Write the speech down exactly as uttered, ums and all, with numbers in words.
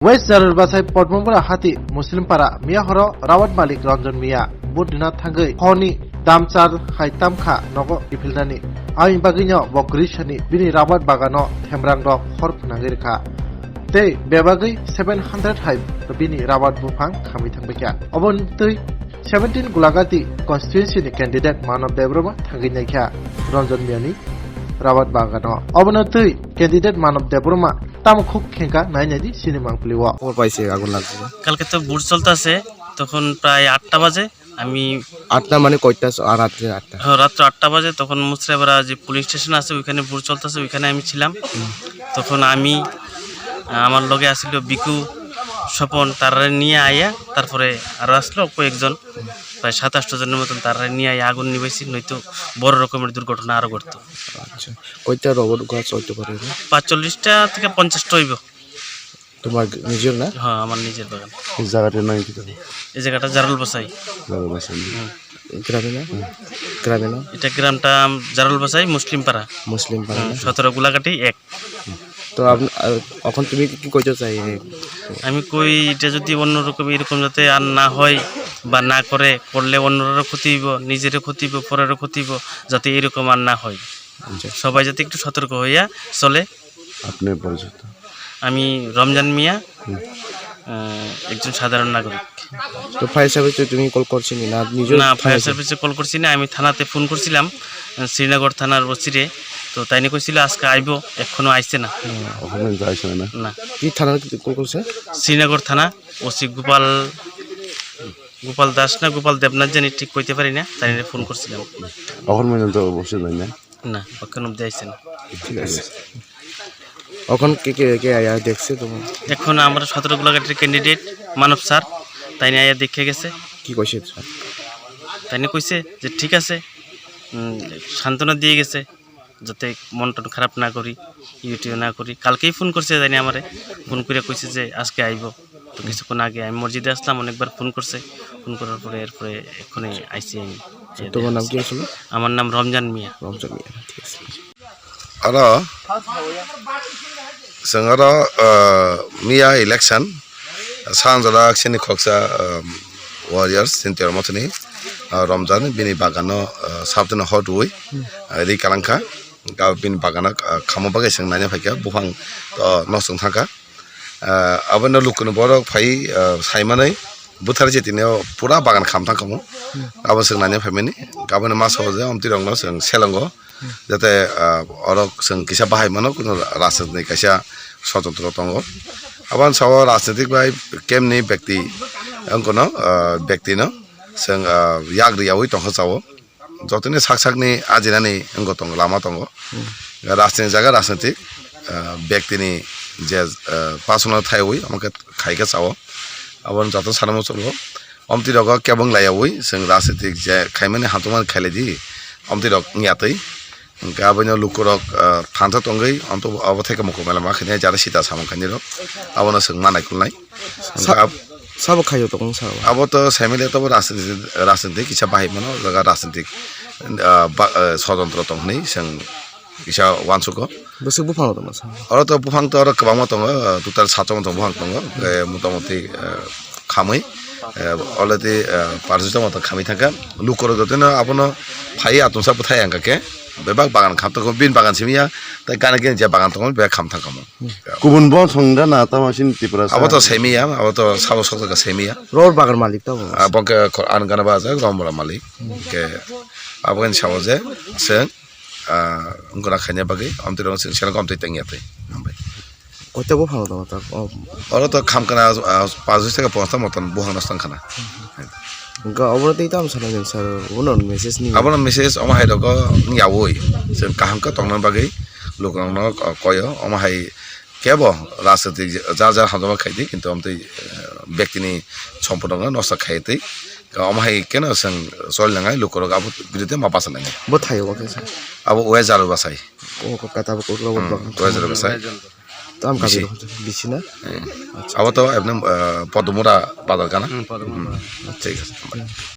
West Jarur Basai Podmobura hati Muslim para miya horo rawat malik Ranjan Miya vote rina thangwi honi damchar hai tamkha nogo kiphilnani. Aboni bagwino bo grisani bini rawat bagano themrang rok hor phwnangwi rwkha. Tei bebagwi seven hundred hai bini rawat buphang khamwi thangbaikha. Oboni twi seventeen Gulagati constituency ni candidate Manav Debbarma thangwi naikha Ranjan Miyani rawat bagano. Obono twi candidate Manav Debbarma tamo khuk khengkha nai naidi sini mangpili o. খবর পাইছি আগুন লাগছে। কালকে তো ভোট চলতেছে, তখন প্রায় আটটা বাজে। আমি আটটা মানে কয়টা? স-, আর রাত্রে আটটা। হ্যাঁ, রাত্র আটটা বাজে, তখন মুসরাপাড়া যে পুলিশ স্টেশন আছে, ওইখানে ভোট চলতেছে, ওইখানে আমি ছিলাম। তখন আমি, আহ, আমার লগে আসিল বিকু, স্বপন, তারা নিয়ে আইয়া, তারপরে আরো আসলো কয়েকজন, প্রায় সাত আটশো জনের মতন, তারা নিয়ে আইয়া আগুন নিবাইছি, নয়তো বড় রকমের দুর্ঘটনা আরো ঘটতো। আচ্ছা, কয়টা রবার গাছ হইতে পারে এখানে? পাঁচচল্লিশটা থেকে পঞ্চাশটা হইব। তোমার নিজের না? হ্যাঁ, আমার নিজের বাগান। এই জায়গাটার নাম কি তোমার? এই জায়গাটা জারুল বাসাই। জারুল বাসাই। হুম। গ্রামের নাম? গ্রামের নাম? এটা গ্রামটা জারুল বাসাই, মুসলিম পাড়া। মুসলিম পাড়া হুম, না? সতেরো গোলাঘাটি এক। তো আপনি, আহ, এখন তুমি কি, কি কইতে চাই? আমি কই এটা যদি অন্যরকম এরকম যাতে আর না হয় বা না করে, করলে অন্যরারও ক্ষতি হইব, নিজেরও ক্ষতি হইব, পরেরও ক্ষতি হইব, যাতে এরকম আর না হয়। আচ্ছা। সবাই যাতে একটু সতর্ক হইয়া চলে। আপনি পরিচিত? আমি রমজান মিয়া, হুম। আহ, একজন সাধারণ নাগরিক। তো ফায়ার সার্ভিসে তুমি কল করছো নি? না, নিজে না, থানায় ফায়ার সার্ভিসে কল করছি না, আমি থানাতে ফোন করছিলাম, আহ, শ্রীনগর থানার ওসিরে। তো তাইনে কইছিল আজকে আইবো, এখনো আইছে না। হুম, ওখানে যাইছে না? না। কি থানার কি কল করছে? শ্রীনগর থানা, ওসি গোপাল, গোপাল দাস না গোপাল দেবনাথ জানি ঠিক কইতে পারি না, তাইনে ফোন করছিলাম। এখন পর্যন্ত ওসি নাই না? না, এখন অব্দি আইছে না। ঠিক আছে। এখন কে, কে, কে আয়া দেখছে তোমার? এখন আমরা সতেরো গোলাঘাটের ক্যান্ডিডেট মানব স্যার, তাইনে আয়া দেখে গেছে। কি কইছে স্যার? তাইনে কইছে যে ঠিক আছে, উম, সান্ত্বনা দিয়ে গেছে, যাতে মন টন খারাপ না করি, ইউটিউব না করি। কালকেই ফোন করছে তাইনে আমারে, ফোন করে কইছে যে আজকে আইবো। তো কিছুক্ষণ আগে আমি মসজিদে আসলাম, অনেকবার ফোন করছে, ফোন করার পরে এরপরে এক্ষুনি আইছি আমি। তোমার নাম কি আসলে? আমার নাম রমজান মিয়া। রমজান মিয়া, ঠিক আছে। Aro, chwng aro, ah, miya election, sanjala sini khoksa, ah, warriors, Sintior Mothani, ah, Romjan, bini bagano, ah, sabdino hotwi, ah, ri kalangkha, ah, bini bagano, ah, khamo bagwi chwng naina phaikha, buphang, ah, no chwng thangkha. Ah, abono lukuno borok phai, ah, saimanwi, Buthar je tini o pura bagan kham thang kamo. Hmm. Abo chwng nani phaimani. Aboni masa o je omtwi rok no chwng selongo. Hmm. Jate, ah, orok chwng kisa bahai mano, kuno rajniti kaisa sototro tongo. Aboni sao rajnitik bai kemni bekti wngkha no, ah, bekti no chwng, ah, yak riyaui tongkha chao. Jotoni sak sakni ajinani wngkha tongo, lama tongo. Hmm. Rajniti jaga rajniti, ah, bektini je, ah, personal thaiwi omo khe khaikhe chao. Aboni joto sanamo chwlo. Omtwi rogo kebeng laiyawi chwng rajniti je khaimani hamtokmani khailai di. Omtwi rok wngya twi. Hwnkhe abono lukurok, ah, thansa tongwi, omtwi abo theke mokol mela ma khainai jara sita samung khainai rok. Abono chwng manai kulnai. Sa-, Hwnkhe ab- sabo khaio tong sabo. Abo to family to rajniti, rajniti kisa bahai mano, jaga rajniti, ah, ba-, ah, sodrontro tong hwnwi chwng kisa uansugo. Bwswk buphang rok tongma sa? Oro to buphang to oro kwbangma tongo, ah, total satchongma tong buphang tongo. Eh, motamoti, eh, khamwi, eh, already, eh, parjutama to khamwi thangkha. Lukurok jotono abono phai atumsa bwthai ang khe bebak bagan kham tongo, bini bagan simi ya, tei gana gini je bagan tongo, bebak kham thangkha mo. Kubun bo songda na tamo sini Tripura sa? Abo to semi ya, abo to sabo sok jaga semi ya. Ror bagan malik tamo? Ah, bo khe khor-, an gana ba jak romra malik. Ke abo khe sabo je, chwng, ah, wngkha na khaina bagwi, omtwi rok chwng seleng omtwi tengya twi. Hambai. Koita buphang tamo ta? Oh. Oro to kham kana, ah, pajwi saka ponsta moton buphang no stang khana. Hwnkhe obo tei tamo sana jeng sir, obono message ni. Abono message omo hai rogo wngya oi. Chwng kaham khe tongna bagwi lukurokno, ah, koyo, omo hai kebo rajnitik jar jar hamjama khaidi, kintu amtwi, eh, bektini sompotno nosto khaitwi. Omo hai keno chwng choli nangnai lukurok abo birude ma bacha nangnai. Bo thaio bo khe sir? Abo West Jarur Basai. O kata bo kokla bo. Hmm, West Jarur Basai. Tam kabi bisi. Bisi na? Eh. Abo to ebne, eh, Podmura bazar kana? Hmm, Podmura. Hmm. Thik ase.